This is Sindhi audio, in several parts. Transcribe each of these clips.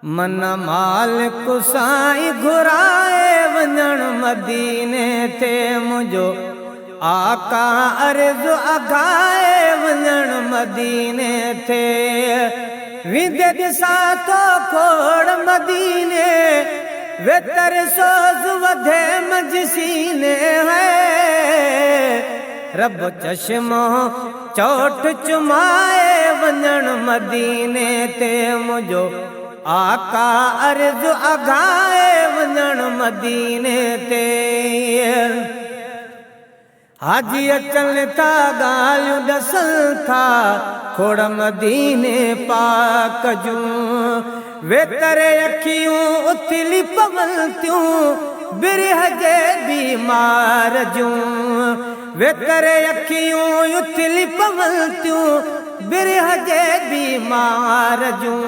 من مالڪ سائين گهرائي وڃڻ مديني تي منهنجو آقا عرض اگهائي وڃڻ مديني تي ويندي ڏسان ٿو کوڙ مديني ويتر سوز وڌي منجهه سيني هي رب چشمو چوٽ چمائي وڃڻ مديني تي منهنجو آقا عرض اگهائي وڃڻ مديني تي. حاجي اچن ٿا ڳالهيون ڏسن ٿا کوڙ مديني پاڪ جون ويتر اکيون اٿلي پون ٿيون برهه جي بيمار جون ويتر اکيون اٿلي پون ٿيون برهه جي بيمار جون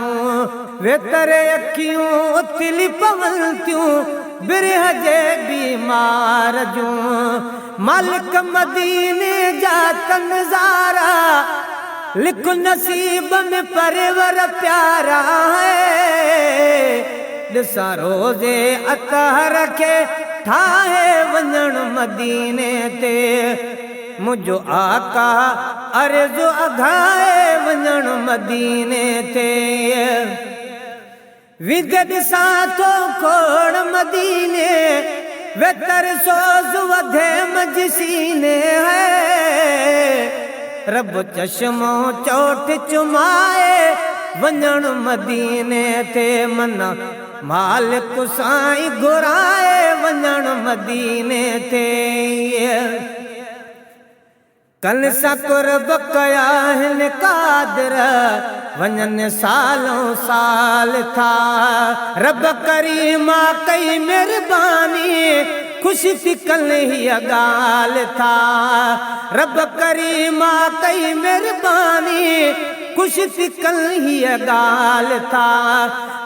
ويتر اکيون اٿلي پون ٿيون برهه جي بيمار جون مالڪ مديني جا ته نظارا لک نصيب ۾ پرور پيارا هي ڏسان روضي اطهر کي ٺاهي وڃڻ مديني تي منهنجو آقا عرض اگهائي وڃڻ مديني تي. ويندي ڏسان ٿو کوڙ مديني ويتر سوز وڌي منجهه سيني هي رب چشمو چوٽ چمائي وڃڻ مديني تي من مالڪ سائين گهرائي وڃڻ مديني تي. ڪن سان قرب ڪيا هن قادر، وڃن سالون سال ٿا. رب ڪريم آ ڪئي مھرباني، خوش ٿي ڪن هيء ڳالھ ٿا. رب ڪريم آ ڪئي مھرباني، خوش ٿي ڪن هيء ڳالھ ٿا.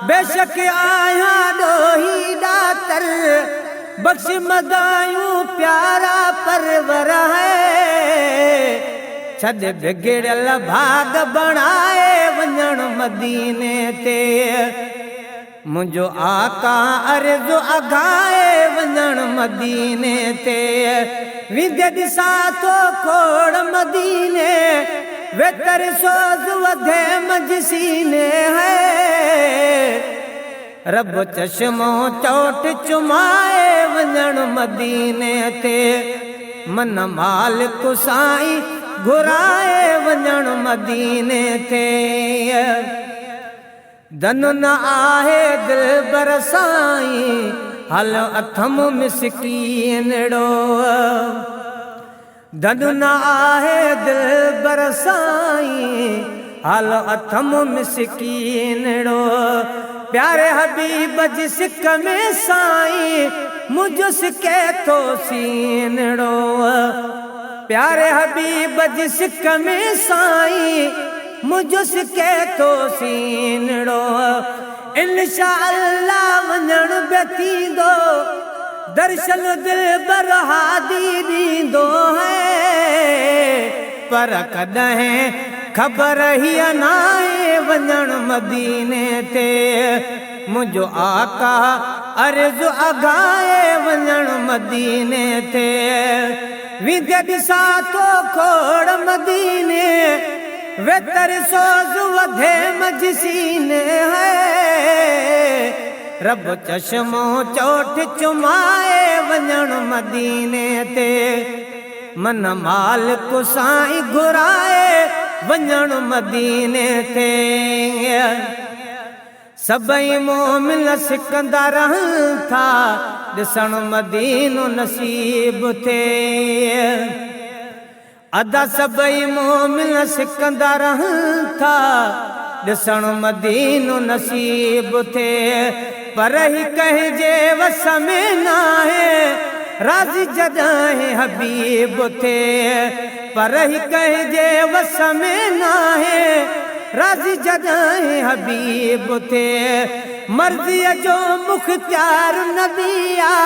بيشڪ آهيان ڏوهي ڏاتر. بخش مدايون پيارا پرور هي ڇڏ بگڙيل ڀاڳ بڻائي وڃڻ مديني تي منهنجو آقا عرض اگهائي وڃڻ مديني تي ويندي ڏسان ٿو کوڙ مديني ويتر سوز وڌي منجهه سيني هي. رب چشمو چوٽ چمائي وڃڻ مديني تي من مالڪ سائين گهرائي وڃڻ مديني تي دن نه آهي دلبر سائين هل اٿم مسڪينڙو دن نه آهي دلبر سائين حال اٿم مسڪينڙو پياري حبيب جي سڪ ۾ سائين منهنجو سڪي ٿو سينڙو پياري حبيب جي سڪ ۾ سائين منهنجو سڪي ٿو سينڙو انشاء الله وڃڻ به ٿيندو درشن دلبر هادي ڏيندو هي پر ڪڏهن خبر هيء ناهي وڃڻ مديني تي منهنجو آقا عرض اگهائي وڃڻ مديني تي ويندي ڏسان ٿو کوڙ مديني ويتر سوز وڌي منجهه سيني هي رب چشمو چوٽ چمائي وڃڻ مديني تي من مالڪ سائين گهرائي وڃڻ مديني تي. سڀئي مومن سڪندا رهن ٿا، ڏسڻ مدينو نصيب ٿئي. ادا سڀئي مومن سڪندا رهن ٿا، ڏسڻ مدينو نصيب ٿئي. پر هي ڪنهن جي وس ۾ ناهي، راضي جڏهن حبيب ٿئي. پر هي ڪنهن جي وس ۾ ناهي. راضي جڏهن حبيب ٿئي، مرضيء جو مختيار نبي آ،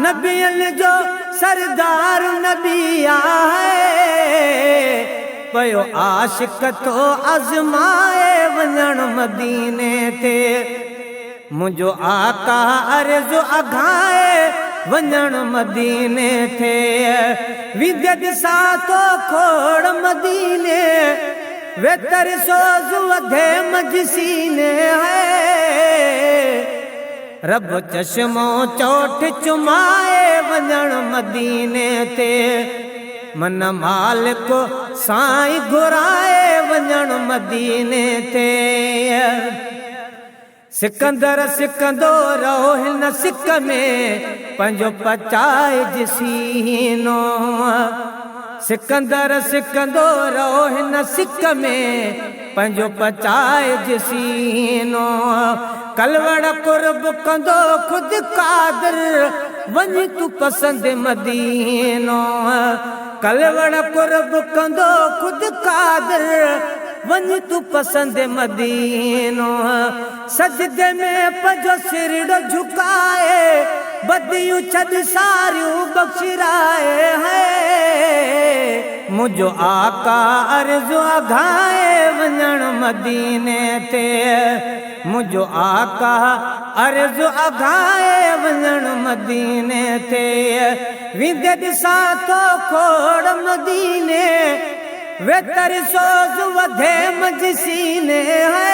نبين جو سردار نبي آهي، پيو عاشق ٿو آزمائي وڃڻ مديني تي. منهنجو آقا عرض اگهائي وڃڻ مديني تي. ويندي ڏسان ٿو کوڙ مديني ويتر سوز وڌي منجهه سيني هي. رب چشمو چوٺ چمائي وڃڻ مديني تي. من مالڪ سائين گهرائي وڃڻ مديني تي. سڪندر سڪندو رهو هن سڪ ۾ پنهنجو پچائج سينو. سڪندر سڪندو رهو هن سڪ ۾ پنهنجو پچائج سينو. ڪلوڙ قرب ڪندو خود قادر وڃ تون پسند مدينو. ڪلوڙ قرب ڪندو خود قادر وڃ تون پسند مدينو. سجدي ۾ پنهنجو سرڙو جهڪائي بديون ڇڏ ساريون بخشرائي هي. منهنجو آقا عرض اگهائي وڃڻ مديني تي. منهنجو آقا عرض اگهائي وڃڻ مديني تي. ويندي ڏسان ٿو کوڙ مديني ويتر سوز وڌي منجهه سيني هي.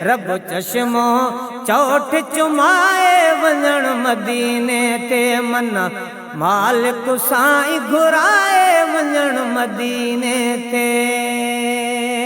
رب چشمو چوٺ چمائي وڃڻ مديني تي. من مالڪ سائين گهرائي وڃڻ مديني تي.